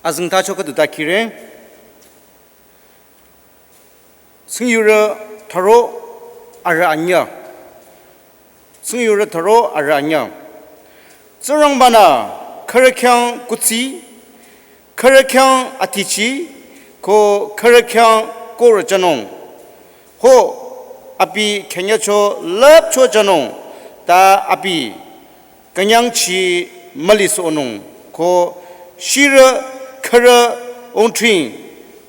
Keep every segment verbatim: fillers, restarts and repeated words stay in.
Azengtacho khüdu ta khire. Tsingyurü tharo arü anyü. Tsingyurü tharo arü anyü. Tsingrangba-nü khürü khyang kuthsi, khürü khyang atichi, ko khürü khyang korü jünung. Ho, abi khenyacho lüpcho jünung, ta abi künyangchi mülisohnung, ko shirü khürü ongtring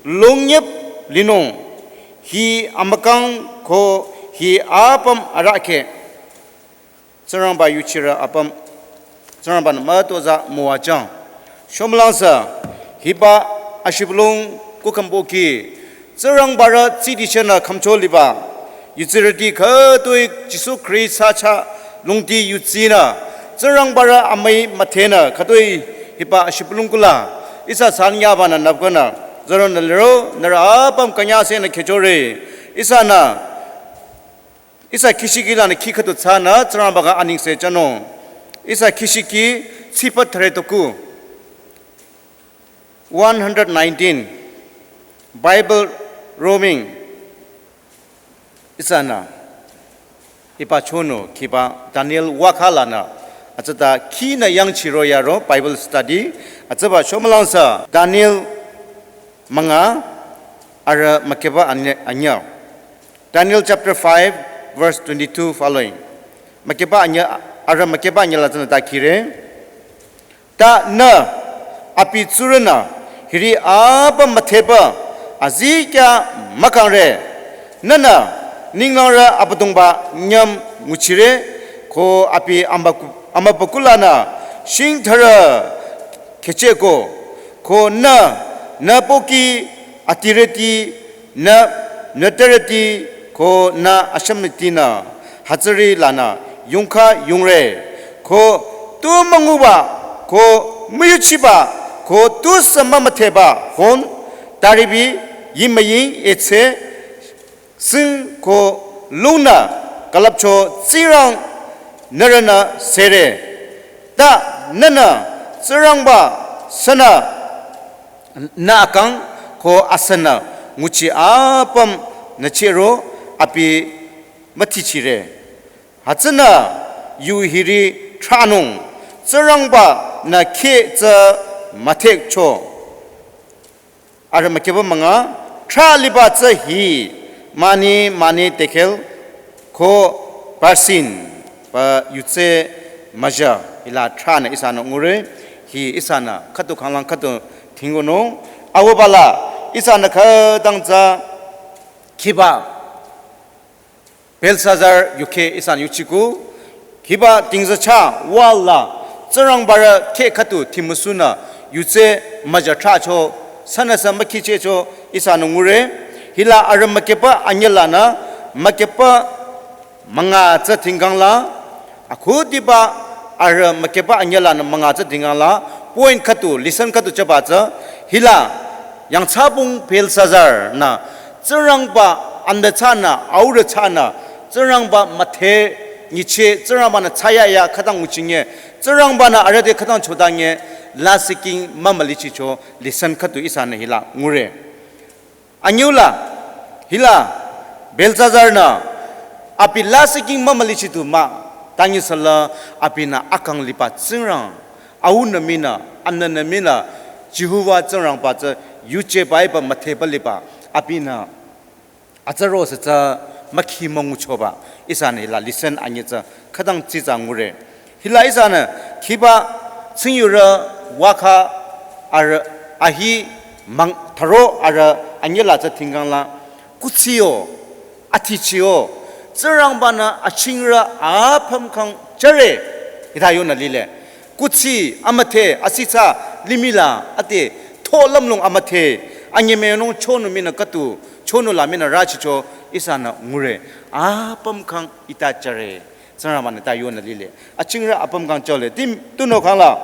longnyep linung, hi amükang ko hi apüm arahkheh. Tsingrangba yuchirü apüm, Tsingrangba-nü mütozah müwajüng. Shomülangsa, hiba ashibülung kukhümbo ki, Tsingrangbarü tsitichehnü khümcho liba, yutsirüti khütoi Jisu Khrista chah lungti yutsinü, Tsingrangbarü amüi müdhenü khütoi hiba ashibülung kula, ihsa sanyaba-nü nüpkünü, züronü liro, nührü apüm künyasenü khehchore, ihsanü, ihsa kishiki lanü khi khüdu thsanü, Tsingrangba khyang anengse jünung. Ihsa kishiki tsipa thüre toku. One hundred nineteen. Bible roaming. Ihsanü. Hiba chonu, khiba Daniel waka lanü. Atsüta khinü yangchiro yaro Bible study. Atsüba shomülangsa Daniel münga arü mükeba anye-, anyü. Daniel chapter five, verse twenty-two following. Mükeba anyü, arü mükeba anyü la tsünü ta khire. Ta nü, abi tsurünü, hiri apüm müdheba, azikyah mükangre. Nünü, ninglangrü Abüdongba nyüm nguchire, ko abi amübaku-, amübakulanü, shingthsarü khehchehko, ko nü, nü pohki atirüti, nü, nü terüti, ko nü ashümütinü, hütsüri lanü, yungkha yungre, ko tu münguba, ko müyuchiba, ko tusü mümüdheba, hon, taribi, yimüying, etse, sing ko lungnü külüpcho Tsingrang nührünü sere. Ta nünü Tsingrangba sünü nü akang ko asünü nguchi apüm nü chehro abi mütichire. Hütsünü yu hiri thranung Tsingrangba-nü kheh tsü müthehcho. Arü mükeba münga, thra liba tsü hi, mani, mani tekel, ko parsin, ba yutse müja, hila thranü ihsanü ngure, hi ihsanü khüdu khanglang khüdu dhingunung, awübala, ihsanü khütang tsü, khiba, Belsazar yukheh ihsanü yuchiku, khiba tingzachah wala, Tsingrangbarü kheh khüdu timüsunü, yutse müja thracho, sünüsü mükhichehcho, ihsanü ngure, hila arü mükeba anyü lanü, mükeba münga tsü dhingkangla, akhudiba arü mükeba anyü lanü münga tsü dhingkangla, point khüdu, lesson khüdu chaba tsü, hila, yangthsabung Belsazar nü, Tsingrangba amde thsanü, aurü thsanü, Tsingrangba müdhe nyicheh, Tsingrangba-nü thsaya ya khütang nguchinge, Tsingrangba-nü arüh te khütang chodange, lasihking mümülichicho, lesson khüdu ihsanü hila ngure. Anyüla, hila, Belsazar nü, abi lasihking mümülichidu mah, tangi sala, abinü akang liba Tsingrang, aunü minü, amnünü minü, Jehova Tsingrangba tsü, yuje baiba müdheba liba, abinü, atsaro sü tsü, mükhi münguchoba, ihsanü hila, lesson anyü tsü, khütang tsitsa ngure. Hila ihsanü, khiba tsingyurü waka arü ahi mang tharo arü anyü la tsü dhingkangla, kuthsiyo, athichiyo, Tsingrangba-nü achingrü apüm khyang jüre, hita yonü lile. Kuthsi, amüdhe, asitsa, limih la, ade, tho lümlong amüdhe, anyemüyonung chonu minü khüdu, chonu la minü rachicho, ihsanü ngure, apüm khyang hita jüre. Tsingrangba-nü ta yonü lile. Achingrü apüm khyang jüle. Tim, tunüo khangla.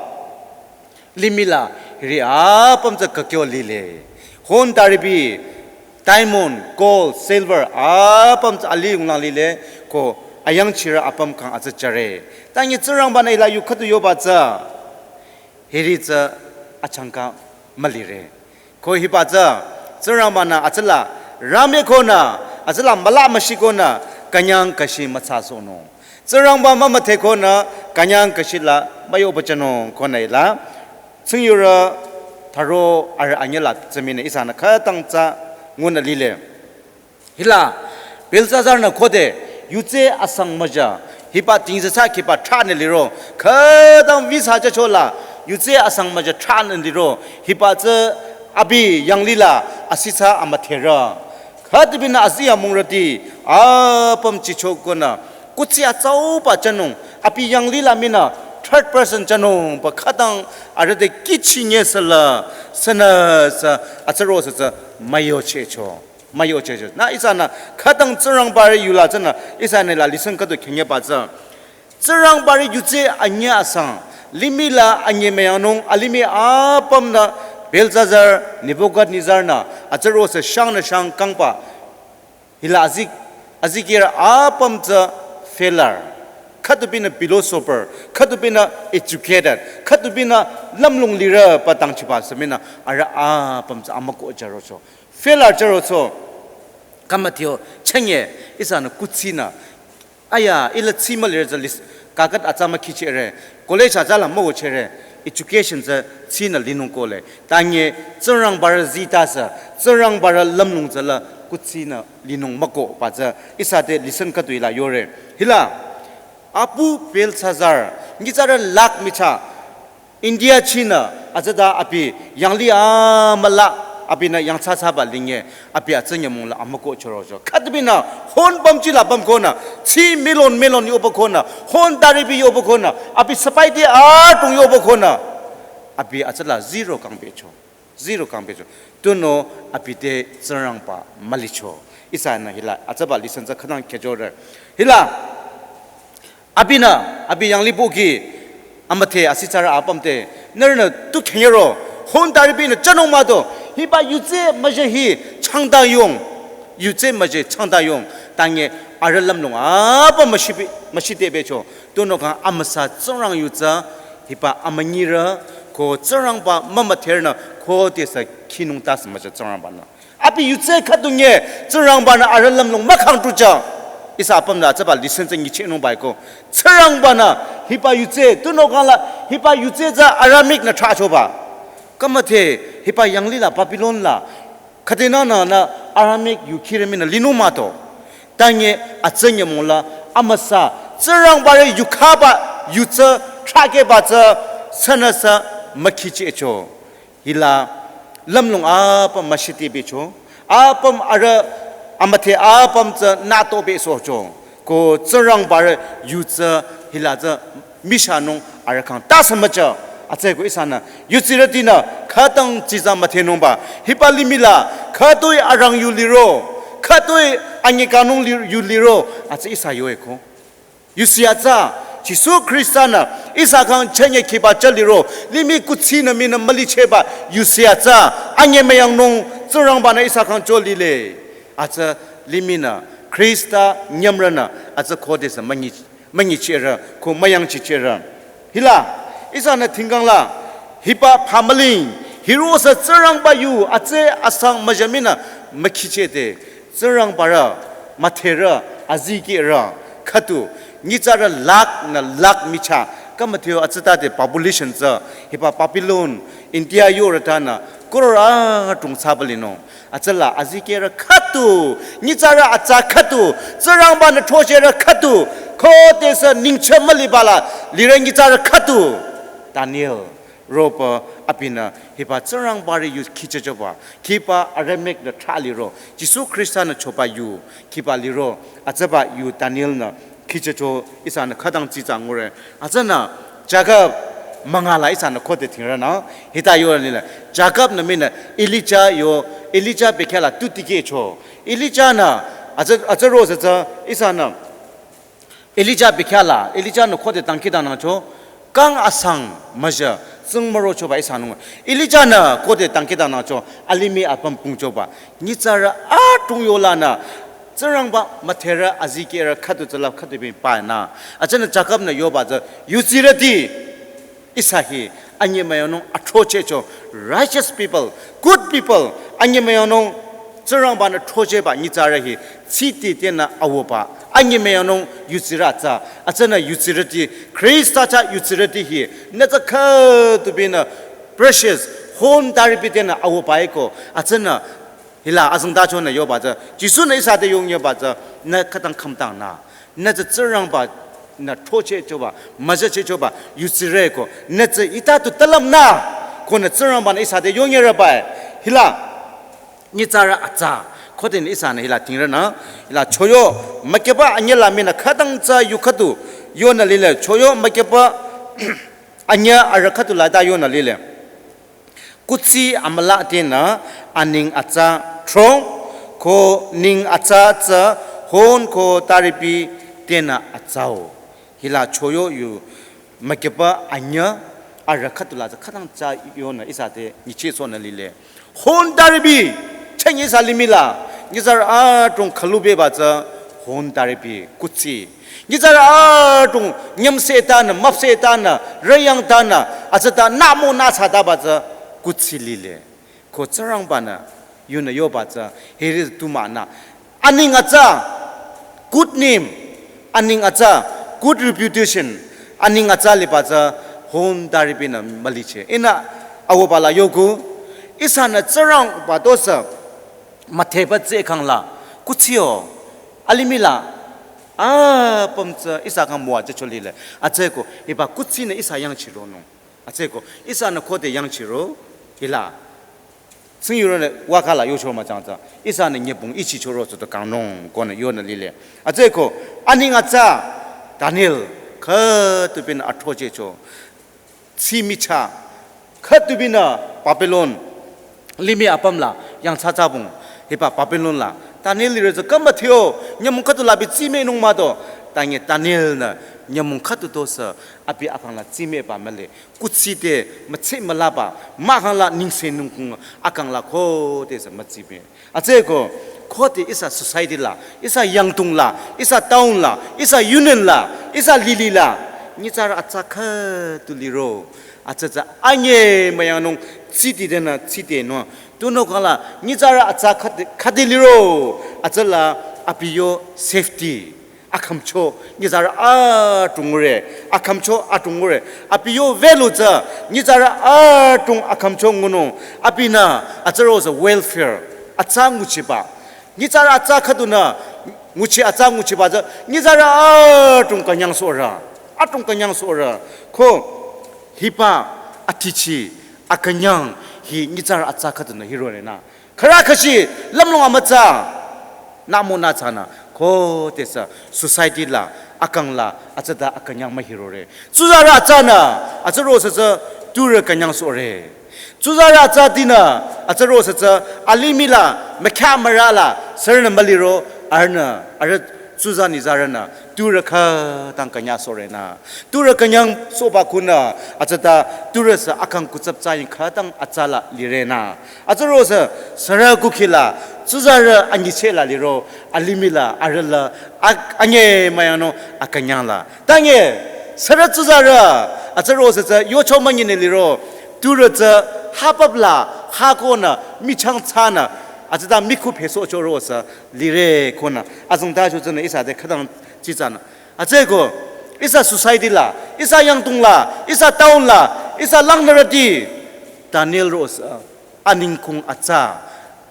Limih la hiri apüm tsü khükyo lile. Hon taribi, diamond, gold, silver, apüm tsü alih yunglang lile. Ko ayangchirü apüm khyang atsü jüre. Tangi Tsingrangba-nü hila yu khüdu yoba tsü. Hiri tsü achangka mülire. Ko hiba tsü, Tsingrangba-nü atsüla rame konü, atsüla müla müshi konü, künyang kashi mütsa sohnung. Tsingrangba mümüdhe konü, künyang kashi la müyohpüchanung konü ila. Tsingyurü tharo arüh anyüla tsümine ihsanü khütang tsü ngunü lile. Hila, Belshazzar-nü khode, yutse asang müja, hiba tingzesa kiba thranü liro, khütang visa jachola, yutse asang müja thranü liro, hiba tsü abi yanglila asitsa amüdherü. Khütübinü azi amungrüti, apüm chichokonü, kuthsi atsauba chanung, abi yanglila minü, third person chanung, ba khütang arüh te kihchinye sala, sünüsü, atsüro sü tsü, müyochehcho. Müyochehcho. Nü ihsanü khütang Tsingrangba-rü yula tsünü ihsanü la lesson khüdu khengyeba tsü. Tsingrangba-rü yutse anyü asang. Limih la anyemüyangnung alimih apümnü Belshazzar, Nebuchadnezzar-nü atsüro sü shangnü shang kangba. Hila azi, azikehrü apüm tsü failure. Khütübinü philosopher, khütübinü educated, khütübinü lümlong lirü ba dangchiba sü minü arüh apüm tsü amükoh jarocho. Failure jarocho. Kamüdheo, chünye, ihsanü kuthsinü. Aya, ila thsi mülire tsü lis-, kakat atsa mükihchehre. College atsa la müwüchehre. Education tsü thsinü linung kohle. Tanye, Tsingrangba-rü zita sü, Tsingrangba-rü lümlong tsü la kuthsinü linung mükohba tsü. Ihsa te lesson khüdu ila yore. Hila, apu Belshazzar, nyitsarü lakh micha, India chinü, atsüta abi, yangli amüla, abinü yangthsathsaba linye, abi atsü nyümong la amükoh chürocho. Khütübinü, hon pümji la püm konü, thsi million million yoba konü, hon taripi yoba konü, abi sipai te atung yoba konü, abi atsüla zero kangpehcho. Zero kangpehcho. Tunüo abi te Tsingrangba mülicho. Ihsanü hila, atsüba lesson tsü khütang khyüchore. Hila, abinü, abi yanglipu ki, amüdhe asitsarü apüm te, nührünü tu khenyero, hon taripinü chanung mado, hiba yutse müje hi changta yong, yutse müje changta yong, tanye arüh lümlong apüm müshipi, müshitepehcho, tunüo kang amüsa Tsingrang yu tsü, hiba amünyirü, ko Tsingrangba mümüdherünü, khodesü khinung tasü müja Tsingrangba-nü. Abi yutse khüdu nye, Tsingrangba-nü arüh lümlong mükhang tuja. Ihsa apümnü atsüba lesson tsü nyichehnung baiko. Tsingrangba-nü, hiba yutse, tunüo kang la, hiba yutse tsü Aramaic-nü thrachoba. Kamüdhe, hiba yanglila Babylon la, khüdenü nü, nü Aramaic yu khiremi nü linung mado. Tanye atsü nyümong la, amüsa, Tsingrangba-rü yukhaba, yutse, thrakehba tsü, sünüsü, mükihchehcho. Hila lümlong apüm müshitepehcho, apüm arüh amüdhe apüm tsü nütopehsohcho. Ko Tsingrangba-rü yu tsü hila tsü mishanung arüh kang tasü müja. Atsüko ihsanü yudsirütinü khütang tsiza müdhenungba. Hiba limih la khütoi arang yu liro, khütoi anyi kanung li-, yu liro. Atsü ihsa yoeko. Yusi atsa, Jisu Khrista-nü, ihsa kang chünye kiba chaliro, limih kuthsinü minü mülichehba, yusi atsa, anyemüyangnung, Tsingrangba-nü ihsa kang cholile. Atsü limihnü, Khrista nyümrünü, atsü khodesü münyi, münyichehre, ko müyangchichehre. Hila, ihsanü thingkang la, hiba phamüling, hirosü Tsingrangba yu, atsü asang müjüminü, mükichehde, Tsingrangba-rü, müdherü, azikehrü, khüdu, nyitsarü lakh nü lakh micha, kamüdheo atsütade population tsü, hiba Babylon, India yorütanü, kurora tungsaba linung. Atsüla azikehrü khüdu, nyitsarü atsa khüdu, Tsingrangba-nü throchehrü khüdu, khodesü ningcheh müliba la, lire nyitsarü khüdu. Daniel, roba abinü, hiba Tsingrangba-rü yu khichehchoba, kiba Aramaic-nü thra liro, Jisu Khrista-nü choba yu, kiba liro, atsüba yu Daniel-nü, khichehcho ihsanü khütang tsiza ngure. Atsünü Jakob münga la ihsanü khode thingrünü. Hita yore nila. Jakob-nü minü Elija yo, Elija bekhyah la tu tikehcho. Elija-nü, atsü, atsü rosü tsü ihsanü. Elija bekhyah la, Elija-nü khode dangkhidangnangcho. Kang asang müja, tsing mürochoba ihsanung. Elija-nü khode dangkhidangnangcho, alimih apüm pungchoba. Nyitsarü atung yolanü, Tsingrangba müdherü azikehrü khüdu tsüla khüdu bi panü. Atsünü Jakob-nü yoba tsü, yudsirüti, ihsa hi, Anyemüyangnung athrochehcho, righteous people, good people, anyemüyangnung Tsingrangba-nü throchehba nyitsarü hi, tsititenü awoba, anyemüyangnung yutsirü tsü, hütsünü yutsirüti, Khrista chah yutsirüti hi, nü tsü khütubinü precious, hon taripi tenü awoba eko, hütsünü hila azengtachonü yoba tsü, Jisu-nü ihsa te yongyoba tsü, nü khütang khümtangnü, nü tsü Tsingrangba-nü throchehchoba, müzachehchoba, yutsirü ko, nü tsü hita tu talümnü, konü Tsingrangba-nü ihsa te yongyerüba, hila, nyitsarü atsa, khodenü ihsanü hila tingrünü, hila choyo, mükyüba anyüla minü khütang tsü yu khüdu, yonü lile, choyo, mükyüba anyü arüh khüdu lata yonü lile. Kuthsi amüla tenü aning atsa throh, ko ning atsa tsü hon ko taripi tenü atsao. Hila choyo yu mükyüba anyü arüh khüdu la tsü khütang tsü yonü ihsa te nyichehsohnü lile. Hon taripi, chünye ihsa limih la, nyitsarü adrong khülubeba tsü hon taripi, kuthsi. Nyitsarü adrong nyümsetanü, müpsetanü, reyangtanü, hütsüta nümo nütsataba tsü kuthsi lile. Ko Tsingrangba-nü, yunü yoba tsü, hiri tu mah nü. Aning atsa, good name, aning atsa, good reputation, aning atsa liba tsü, hon taripinü mülicheh. Ihnü awoba la yoku, ihsanü Tsingrangba tosü, müdheba tsü khangla, kuthsi-o, alimih la, apüm tsü ihsa khyang müwajücho lile. Hütsüeko, hiba kuthsinü ihsa yangchironung. Hütsüeko, ihsanü khode yangchiro, hila. Tsingyurünü wakhala yocho müchangta. Ihsanü nyübong ichichoro tsü tu kangnung, konü yonü lile. Hütsüeko, aning atsa, Daniel, khütubinü athrochehcho. Tsü michah, khütubinü Babylon, limih apüm la, yangthsathsabong, hiba Babylon la. Daniel lirü tsü kamba thio, nyümong khüdu labi tsü mehnung mah do. Tanye Daniel-nü, nyümong khüdu tosü, abi akang la tsü mehba mühle. Kuthsi te, mütsü mülaba, mahkhang la ningse nungkung, akang la khodesü mütsü meh. Hütsüeko, khode ihsa society la, ihsa yangdong la, ihsa town la, ihsa union la, ihsa lili la, nyitsarü atsa khüdu liro. Hütsü tsü anyemüyangnung tsititenü tsitenung. Tunüo khangla, nyitsarü atsa khüdu, khüdu liro. Hütsüla abi yo safety. Akhümcho, nyitsarü adrong ngure, akhümcho adrong ngure, abi yo value tsü, nyitsarü adrong akhümcho ngunung, abinü, hütsüro tsü welfare, atsa nguchiba. Nyitsarü atsa khüdunü, nguchi atsa nguchiba tsü, nyitsarü adrong künyangsohrü, adrong künyangsohrü, ko, hiba, atichi, akünyang, hi nyitsarü atsa khüdunü hirorenü. Khürü khüshi lümlong amütsa, nümo nütsanü, khodesü society la, akang la, hütsüta akünyang mühirore. Tsuzarü atsanü, hütsüro sütsü, turü künyangsohre. Tsuzarü atsatinü, hütsüro sütsü, alimih la, mükya mürü la, sürünü müliro, arühnü, arüh tsuzarü nyitsarünü, turü khütang künyangsohrenü. Turü künyangsohba khunü, hütsüta, turü sü akang kutsap tsaying khütang atsa la lirenü. Hütsüro sü, sürü kukhi la, tsuzarü anyicheh la liro, alimih la, arüh la, ak-, anyemüyangnung, akünyang la. Tanye, sürü tsuzarü, hütsüro sü tsü, yocho münyinü liro, turü tsü, hapap la, hakonü, michang thsanü, hütsüta mikhu pehsohchoro sü, lire khunü, azengtacho tsünü ihsa te khütang tsitsanü. Hütsüeko, ihsa society la, ihsa yangdong la, ihsa town la, ihsa langnürüti, Daniel ro sü, aningkung atsa,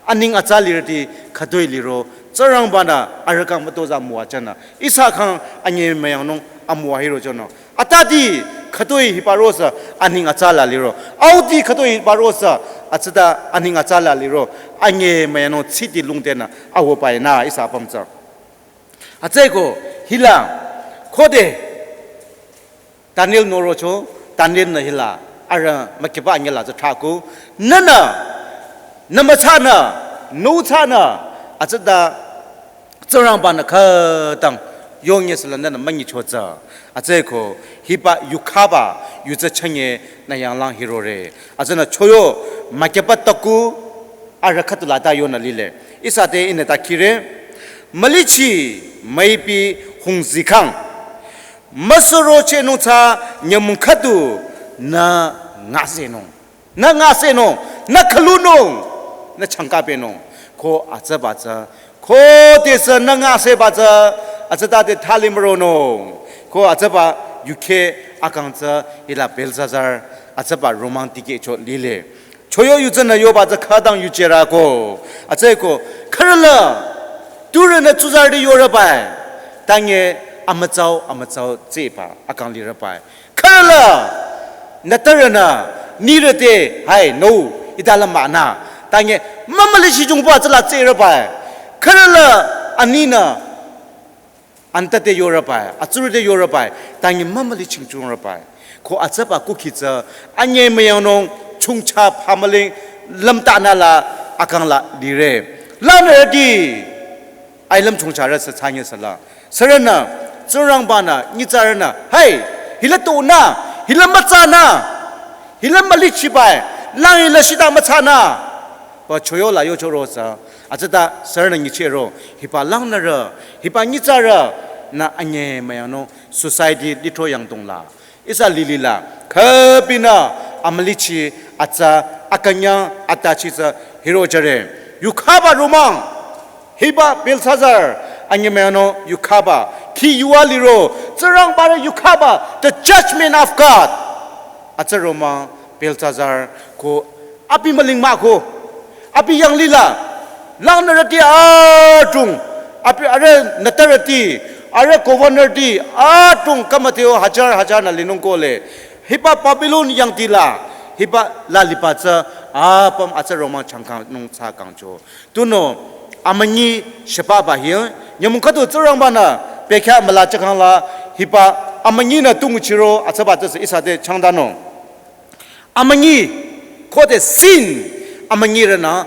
aning atsa lirüti khütoi liro, Tsingrangbanü arüh khyang mütozah müwajünü, ihsa khyang anyemüyangnung amüwa hirochonü. Atati khütoi hiba ro sü aning atsa la liro, auti khütoi hiba ro sü hütsüta aning atsa la liro, anyemüyangnung tsiti lungdenü awobainü ihsa apüm tsü. Hütsüeko hila khode Daniel norocho, Daniel-nü hila arüh mükiba anyüla tsü thaku, nünü, nü mütsanü, nü tsanü, hütsüta Tsingrangbanü khütang yongyesüla nünü münyicho tsü. Hütsüeko hiba yukhaba, yu tsü chünye nü yanglang hirore. Hütsünü choyo mükiba taku arüh khüdula ta yonü lile. Ihsa te ihnü ta khire. Mülichi müipi hungzikhang. Müsürochehnung tsü nyümong khüdu nü ngasenung. Nü ngasenung. Nü khülunung. Nü changkapehnung. Ko atsüba tsü. Khodesü nü ngaseba tsü. Atsütade thali müronung. Ko atsüba yukheh akang tsü hila Belshazzar. Atsüba romang tikehcho lile. Choyo yutsünü yoba tsü khütang yuchirü ko. Atsüko. Khürüla. Turünü tsuzarüti yorübai. Tange amütsau, amütsau tsüba. Akang lirübai. Khürüla, nütürünü, nirü te, hai, no, ita la mah nü. Tange, mümülichi jungba tsüla tsürübai. Khürüla, aninü, anta te yorübai, atsurü te yorübai. Tange, mümülichi jungba. Ko atsüba kukhi tsü, anyemüyangnung, chungcha phamüling, lümtanü la, akang la, lire. Lanürüti, ailüm chungcharü sü tsanye sala. Sürünü, Tsingrangbanü, nyitsarünü, hai, hila tonü, hila mütsanü, hila mülichibai, lang hila shita mütsanü. Ba choyo la yochoro sü, atsüta sürünü nyichiro, hiba langnürü, hiba nyitsarü, nü anyemüyangnung, society litro yangdong la. Ihsa lilila, khübinü amülichi atsa akünyang atachi tsü hirojüre. Yukhaba romang, hiba Belshazzar, anyemüyangnung yukhaba, khi yuva liro, Tsingrangbarü yukhaba, the judgment of God. Atsa romang, Belshazzar, ko abi müling mah ko, abi yanglila, langnürüti adrong, abi arüh nütürüti, arüh governor ti, adrong kamateo hajar hajar nü linung kole. Hiba Babylon yangtila, hiba la liba tsü, apüm atsa romang changkangnung tsü kangcho. Tunüo, amünyi shepaba hi, nyümong khüdu Tsingrangbanü, bekhyah müla chakangla, hiba amünyinü tunguchiro, atsüba tsü ihsa te changdanung. Amünyi, khode sin, amünyirünü,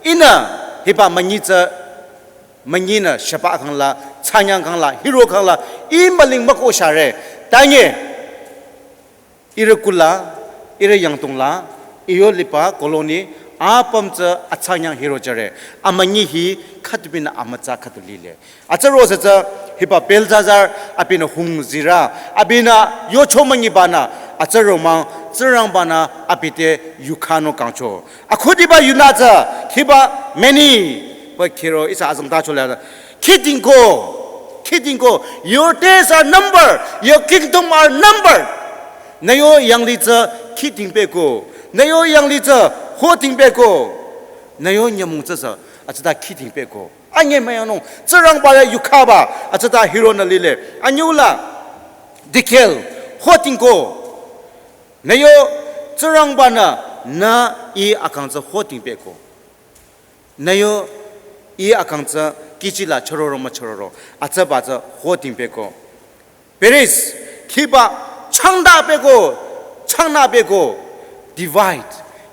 ihnü, hiba amünyi tsü, amünyinü, sheba kangla, tsanyang kangla, hiro kangla, imbaling mako share, tange, ire kula, ire yangdong la, iyo liba, colony, apüm tsü, atsanyang hirojüre, amünyi hi, khüdubinü amütsa khüdu lile. Atsa rosü tsü hiba Belshazzar abinü hung zirü, abinü yocho münyibanü, atsa romang Tsingrangbanü abi te yukhanung kangcho. Akhudiba yunü tsü hiba many, ba khiro ihsa azangtacho la. Khidingko, khidingko, your days are numbered, your kingdom are numbered. Nü yo yangli tsü khidingpehko, nü yo yangli tsü hodingpehko, nü yo nyümong tsü sü, atsüta khidingpehko. Anyemüyangnung, Tsingrangbarü yukhaba, atsüta hironü lile. Anyüla, dikeh, hodingko. Nü yo, Tsingrangbanü, nü ih akang tsü hodingpehko. Nü yo, ih akang tsü, kihchila chororo müchororo, atsüba tsü hodingpehko. Peace, khiba changdapehko, changnapehko, divide,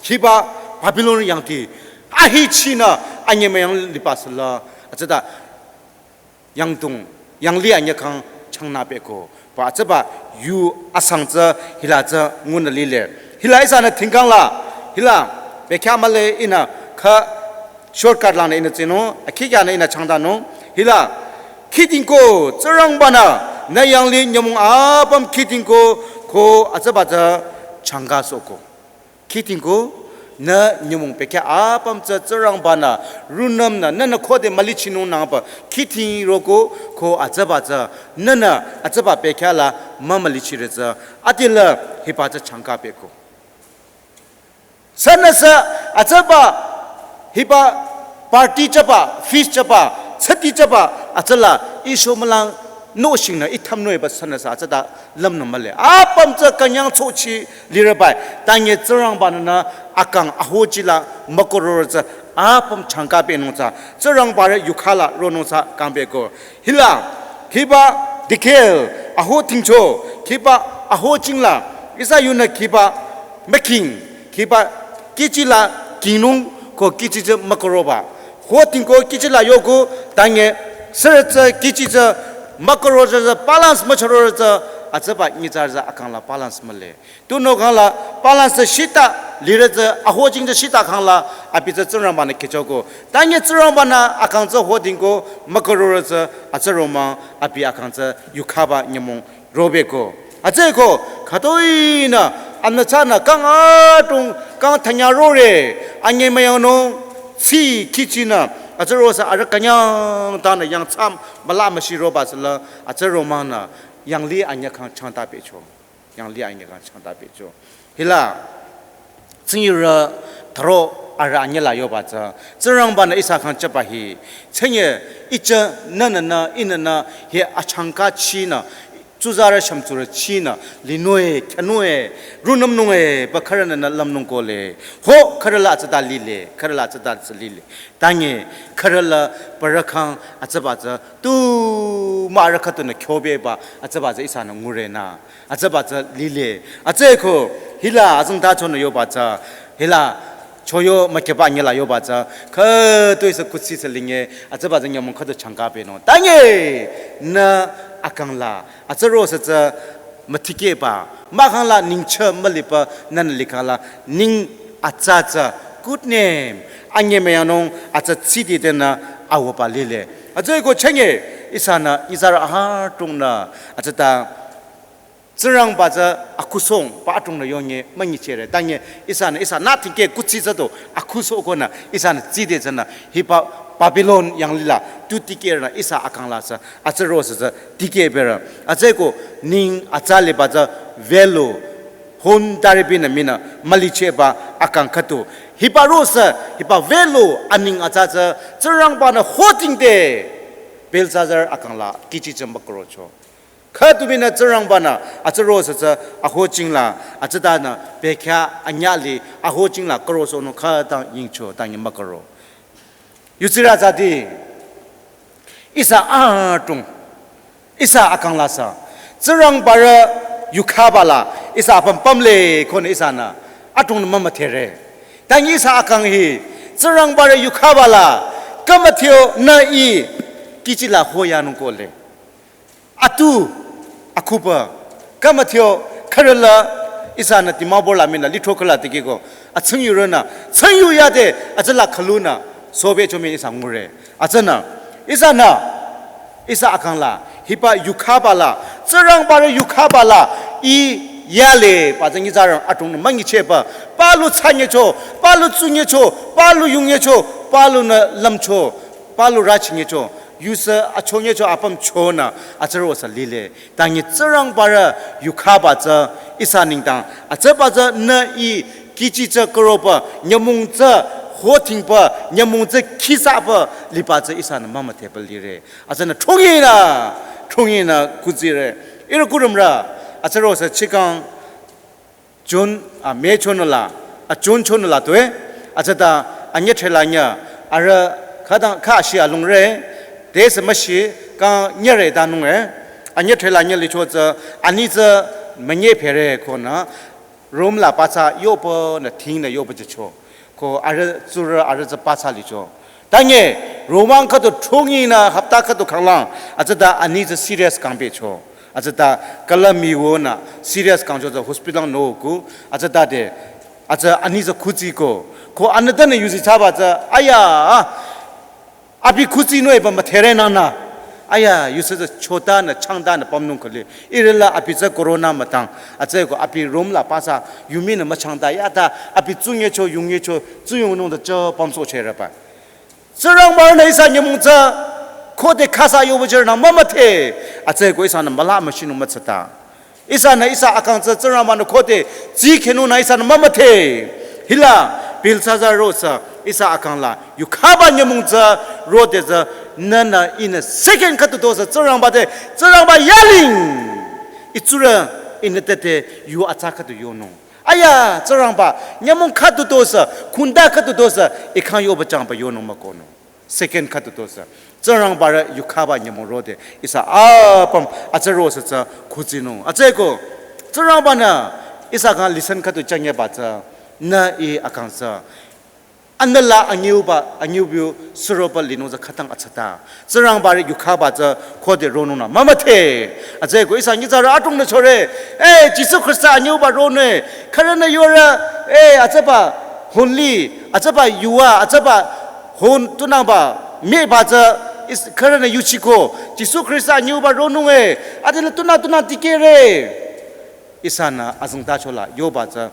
khiba Babylon yangti, ahichinü anyemüyang liba süla, atsüta yangdong, yangli anyekang changnapehko, ba atsüba yu asang tsü hila tsü ngunü lile. Hila ihsanü thingkangla, hila bekhyah mühle ihnü kha shortcut lanü ihnü tsinung, akhi kyanü ihnü changdanung. Hila, khidingko, Tsingrangbanü, nü yangli nyümong apüm khidingko, ko atsüba tsü changkasohko. Khidingko, nü nyümong bekhyah apüm tsü Tsingrangbanü, rungnümnü, nünü khode mülichinung nangba, khiding roko, ko atsüba tsü, nünü atsüba bekhyah la mümülichire tsü, adila hiba tsü changkapehko. Sünüsü atsüba hiba party chaba, feast chaba, tsüti chaba, atsüla iso mülang nohshingnü ithamnoiba sünüsü atsüta lümnü mühle. Apüm tsü künyang chochi lirübai, tange Tsingrangbanünü akang ahochila mükororo tsü apüm changkapehnung tsü, Tsingrangbarü yukhala ronung tsü kangpehko. Hila, khiba dikeh, aho tingcho, khiba aho chingla, ihsa yunü khiba müking, khiba kihchila kingnung ko kihchi tsü mükoroba. Ho tingko kihchila yoko, tange, sürü tsü kihchi tsü mükoro tsü tsü balance müchoro tsü, atsüba nyitsarü tsü akangla balance mühle. Tunüo kangla balance shita lire tsü, aho ching tsü shita kangla, abi tsü Tsingrangbanü kihchoko. Tange Tsingrangbanü akang tsü ho tingko mükororo tsü, atsü romang, abi akang tsü yukhaba nyümong robeko. Atsüko, khütoinü Anü tsünü kang adrong, kang thanyarore, anyemüyangnung, tsi kichinü, hütsürosü arüh künyang tanü yangthsa müla müshiroba tsüla, hütsüro münü, yanglih anyü khyang changta pehcho. Yanglih anyü khyang changta pehcho. Hila, tsingyurü tharo arüh anyü la yoba tsü, Tsingrangbanü ihsa khyang chaba hi, tsinye, ichah, nününü, inünü, hi achangka chinü, tsuzarü shümtsurü chinü, linung-e, khyünung-e, rungnümnung-e, pü khürününü lümnung kohle. Ho, khürü la hütsüta lile, khürü la hütsüta tsü lile. Tange, khürü la parü khyang hütsüba tsü, tu mürü khüdunü khyobeba, hütsüba tsü ihsanü ngurenü. Hütsüba tsü lile. Hütsüeko, hila, azengtachonü yoba tsü, hila, choyo mükyüba anyü la yoba tsü, khütoi sü kuthsi sü linge, hütsüba tsü nyümong khüdu changka pehnung. Tange, nü akang la, hütsürosü tsü mütikehba, mahkhang la ningcheh müliba, nünü likhang la, ning atsa tsü, good name, anyemüyangnung, atsa tsidi tenü, awoba lile. Hütsüeko chenge, ihsanü, ihsarü adrongnü, hütsüta, Tsingrangba tsü akhusong, pü adrongnü yonye, münyichehre. Tange, ihsanü, ihsa nothing ke kuthsi tsü to, akhuso konü, ihsanü tside tsünü, hiba Babylon yanglih la, tu tikehnü, ihsa akang la sü, hütsürosü tsü, tikehpere. Hütsüeko, ning atsa liba tsü, value, hon taripinü minü, mülichehba akang khüdu. Hiba rosü, hiba value, aning atsa tsü, Tsingrangbanü hotingde, Belshazzar akang la, kichi tsü mükarocho. Khüdu binü Tsingrangbanü, hütsürosü tsü, aho chingla, hütsütanü, bekhyah anyü li, aho chingla, karosohnung khütang yingcho, tange mükaro. Yudsirü tsüdi, ihsa adrong, ihsa akang la sü, Tsingrangbarü yukhaba la, ihsa apüm pümle konü ihsanü, adrongnü mümüdhere. Tange ihsa akang hi, Tsingrangbarü yukhaba la, kümüdheo nü ih, kichi la hoyanung kohle. Atu, akhuba, kümüdheo, khürü la, ihsanü Dimapur la minü, lithro khüla tikehko, atsingyu rünü, tsingyu yade, hütsüla khülunü, sobe chomi ihsa ngure. Hütsünü, ihsanü, ihsa akang la, hiba yukhaba la, Tsingrangbarü yukhaba la, ih yale, pü tsü nyitsarü adrongnü münyichehba, palu thsanyecho, palu tsunyecho, palu yungyecho, palunü lümcho, palu rachinyecho, yusü achonyecho apüm chonü, hütsürosü lile. Tange Tsingrangbarü yukhaba tsü ihsa nengdang, hütsüba tsü nü ih kichi tsü karoba, nyümong tsü hotingba, nyümong tsü khisaba liba tsü ihsanü mümüdheba lire. Hütsünü thronginü, thronginü kuthsire. Ihrü kurümrü, hütsürosü chikang June, a, May chonü la, a, June chonü la tue, hütsüta anyü thela nyü, arüh khütang khüshi alungre, tesü müshi, kang nyüre tanung e, anyü thela nyü licho tsü, ani tsü münye pere konü, room la pathsa yohpünü thingnü yohpü jücho, ko arüh tsurü arüh tsü pathsa licho. Tange, romang khüdu thronginü hapta khüdu khanglang, hütsüta ani tsü serious kangpehcho. Hütsüta kala miwonü serious kangcho tsü hospital nü ku, hütsütade, hütsü ani tsü kuthsiko. Ko anütanü yuzi thsaba tsü, aya, abi kuthsi nü eba müdhere nünü. Aya, yusü tsü chotanü, changtanü pümnung khüli. Ihrü la abi tsü corona mütang. Hütsüeko abi room la pathsa, yuminü müchangta, yata, abi tsunyecho, yungyecho, tsuyungnung ta cho pümsohchereba. Tsingrangbarünü ihsa nyümong tsü khode khasa yohpüjürnü mümüdhe. Hütsüeko ihsanü müla müshinung mütsata. Ihsanü ihsa akang tsü Tsingrangbanü khode tsikhenungnü ihsanü mümüdhe. Hila Belshazzar rosü ihsa akang la yukhaba nyümong tsü rode tsü nünü ihnü second khüdu dosü Tsingrangba te Tsingrangba yaling. Itsurü ihnü tete yu atsa khüdu yonung. Aya, Tsingrangba, nyümong khüdu dosü, khunda khüdu dosü, ikhang yohpüjangba yonung mükohnung. Second khüdu dosü. Tsingrangbarü yukhaba nyümong rode, ihsa apüm, hütsürosü tsü kuthsinung. Hütsüeko, Tsingrangbanü, ihsa khyang lesson khüdu changyeba tsü, nü ih akang tsü. Anüla anyüba, anyübiu suroba linung tsü khütang atsata. Tsingrangbarü yukhaba tsü khode ronungnü mümüdhe. Hütsüeko ihsa nyitsarü adrongnü chore. Eh, Jisu Khrista anyüba ronung. Khürünü yore. Eh, hütsüba honli. Hütsüba yuva. Hütsüba hon tunangba. Meba tsü is khürünü yuchiko. Jisu Khrista anyüba ronung e. Adela tunü tunü tikehre. Ihsanü azengtachola yoba tsü,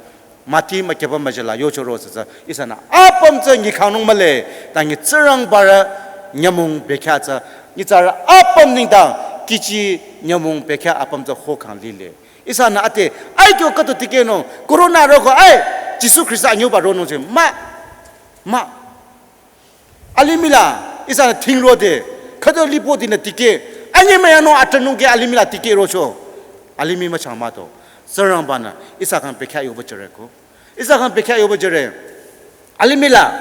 mati mükeba müjela yochoro tsü tsü, ihsanü apüm tsü nyikhangnung mühle, ta nyi Tsingrangbarü nyümong bekhyah tsü, nyitsarü apüm nengdang, kihchi nyümong bekhyah apüm tsü hokhang lile. Ihsanü ate, ai kyo khüdu tikehnung, corona roko, ai, Jisu Khrista anyüba ronung che, mah, mah. Alimih la, ihsanü thingrode, khüdu lipo dinü tikeh, anyemüyangnung atranung ke alimih la tikeh rocho, alimih müchang mah to, Tsingrangbanü, ihsa khyang bekhyah yoba jüre ko, ihsa khyang bekhyah yoba jüre, alimih la,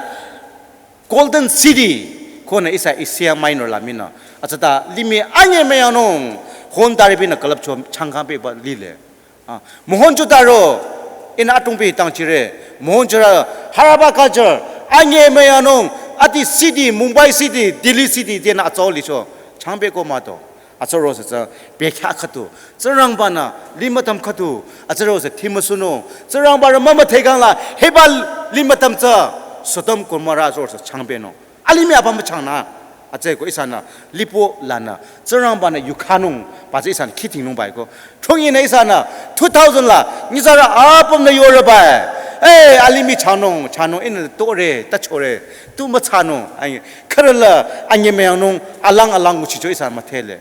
Golden City, konü ihsa Asia Minor la minü, atsata limih anyemüyangnung, hon tari binü külüpcho changkang beba lile. Ah, Mohenjo-daro, ihnü atungpi tangchire, Mohenjo-daro, Harappa culture, anyemüyangnung, ati city, Mumbai city, Delhi city, tenü atsau licho, changbe ko mah to, atsaro sü tsü, bekhyah khüdu, Tsingrangbanü, limütam khüdu, atsaro sü, thimüsunung, Tsingrangbarü mümüdhe kangla, hiba limütam tsü, Sodom Gomorrah atsaro sü, changbenung. Alimih apüm müchangnü, atsü ko ihsanü, lipo lanü, Tsingrangbanü yukhanung, ba tsü ihsanü khidingnung bai ko. Chongyinü ihsanü, two thousand la, nyitsarü apümnü yore bai. Eh, alimih changnung, changnung, ihnü tore, ta chore, tu müchangnung, ai, khürüla, anyemüyangnung, alang alang nguchicho ihsanü müdhele.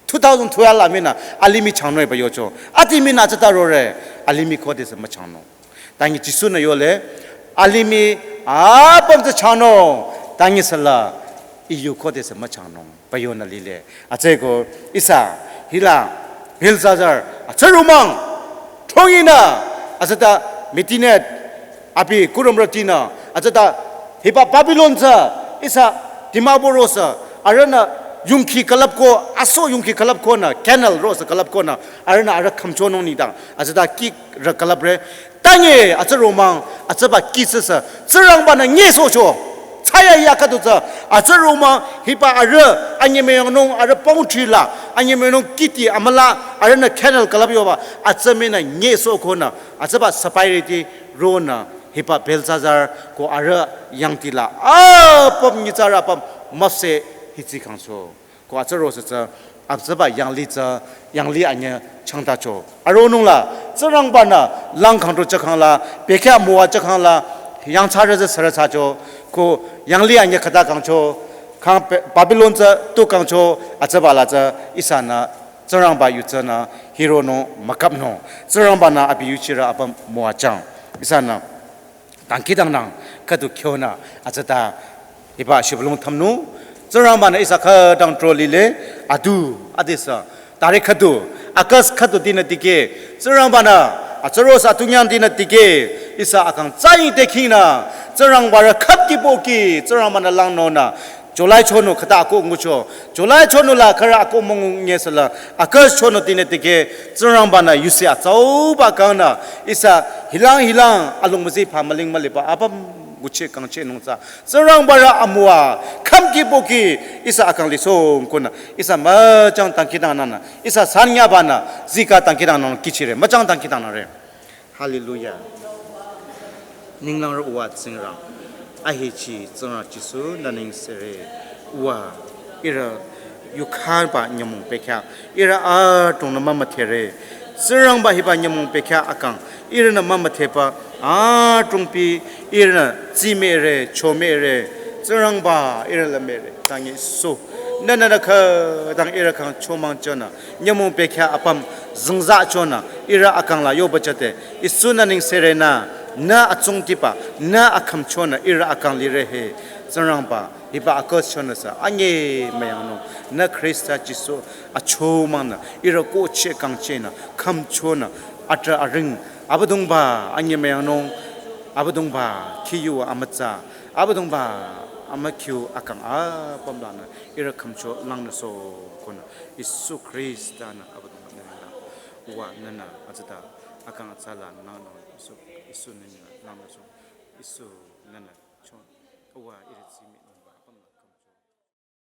Two thousand twelve la minü, alimih changnung eba yocho. Ati minü atsata rore, alimih khodesü müchangnung. Tangi Jisu-nü yole, alimih apüm tsü changnung, tangi süla, I yu khodesü müchangnung, pü yonü lile. Atsü ko, ihsa, hila, Belshazzar, atsü romang, chongyinü, atsata, Midianrü, abi kurümrütinü, atsata, hiba Babylon tsü, ihsa, Dimapur rosü, arühnü, yongkhi külüp ko, aso yongkhi külüp konü, canal rosü külüp konü, arühnü, arüh khümchonung nengdang, atsata, kih rü külüpre, tangi, atsü romang, atsüba kih tsüsü, Tsingrangbanü nyesohcho. Thsayahiya khüdu tsü, atsü romang, hiba arüh, anyemüyangnung, arüh boundary la, anyemüyangnung kihti amüla, arühnü canal külüp yoba, atsü minü nyesoh konü, atsüba spiriti ronü, hiba Belshazzar, ko arüh yangdi la, apüm nyitsarü apüm, müpseh hitsi kangcho. Ko atsü rosü tsü, atsüba yanglih tsü, yanglih anyüh changtacho. Aronung la, Tsingrangbanü, lang kangto chakhang la, bekhyah müwa chakhang la, yangthsarü tsü sürü thsacho, ko yanglih anyüh khüta kangcho, kang Be-, Babylon tsü tu kangcho, atsüba la tsü, ihsanü, Tsingrangba yu tsünü, hironung, müküpnung, Tsingrangbanü abi yuchirü apüm müwajüng, ihsanü, dangkhidangnang, khüdu khyonü, atsata, hiba shibülung thümnung, Tsingrangbanü ihsa khütang tro lile, adu, adesü, tarik khüdu, August khüdu dinü dikeh, Tsingrangbanü, atsü rosü atungyang dinü dikeh, ihsa akang tsaying tekhingnü, Tsingrangbarü khüp kihbokih, Tsingrangbanü langnonü, July chonü khüta akoh ngucho. July chonü la khürü akoh müngu nyesüla. August chonü dinü dikeh Tsingrangbanü yusi atsauba kangnü. Ihsa hilang hilang alung müzi pha müling müliba apüm nguchi kangchi nungsa. Tsingrangbarü amüwa khümki boki ihsa akang lisong konü. Ihsa müchang dangkhidangnangnü. Ihsa sanyabanü zika dangkhidangnangnü kihchire. Müchang dangkhidangnangre. Hallelujah. Ninglang rü uwa Tsingrang. Ahechi Tsingrang Jisu nü nengsere uwa ihrü yukhanba nyümong bekhyah. Ihrü adrongnü mümüdhere. Tsingrangba hiba nyümong bekhyah akang. Ihrünü mümüdheba adrongpi ihrünü tsimüre, chomüre. Tsingrangba ihrü la müre. Tangi su. Nünü nü khütang ihrü kang chomang chonü. Nyümong bekhyah apüm zingza chonü, ihrü akang la yoba chate, Jisu nü nengsere nü, nü atsungtiba, nü akhümchonü, ihrü akang lire he, Tsingrangba, hiba August chonü sü, anyemüyangnung, nü Khrista Jisu, achomangnü, ihrü kohcheh kangchehnü, khümchonü, atrah aring, Abüdongba, anyemüyangnung, Abüdongba, khiyu amütsa, Abüdongba, amükhiu akang apüm lanü, ihrü khümcho langnüso konü, Jisu Khrista nü, Abüdongba nü, uwa nünü, atsata, akang atsala nünü, Jisu, Jisu nünü, nünü so, Jisu nünü, chon, uwa ihrü tsimi.